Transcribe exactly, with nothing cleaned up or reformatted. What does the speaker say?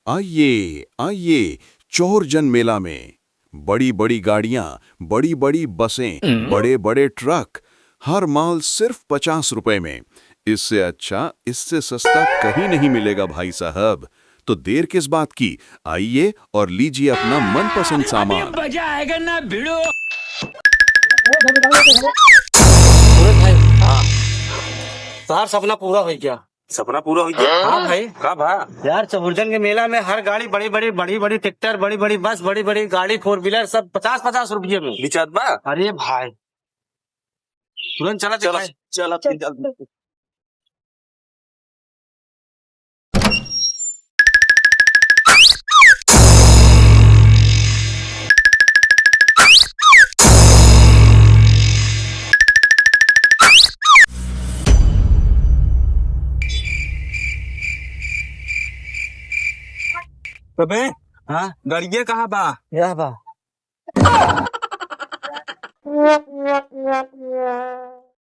आइए, आइए, चौरजन मेला में। बड़ी-बड़ी गाड़ियां, बड़ी-बड़ी बसें, हम्म। बड़े-बड़े ट्रक, हर माल सिर्फ पचास रुपए में। इससे अच्छा, इससे सस्ता कहीं नहीं मिलेगा, भाई साहब। तो देर किस बात की? आइए और लीजिए अपना मनपसंद सामान। अभी मजा आएगा ना भिड़ो। सूरज भाई, हाँ। तोहार सपना पूरा होइ गया। सपना पूरा होइ गया? हाँ भाई। का भा? यार, चौरजन के मेला में हर गाड़ी, बड़ी बड़ी, बड़ी बड़ी ट्रैक्टर, बड़ी बड़ी बस, बड़ी बड़ी गाड़ी, फोर व्हीलर, सब पचास पचास रुपये में। बिचात बा? अरे भाई, तुरंत चला चला, दिखाए। चला, चल। चल। अबे, हाँ? गाड़िया कहाँ बा? यह बा।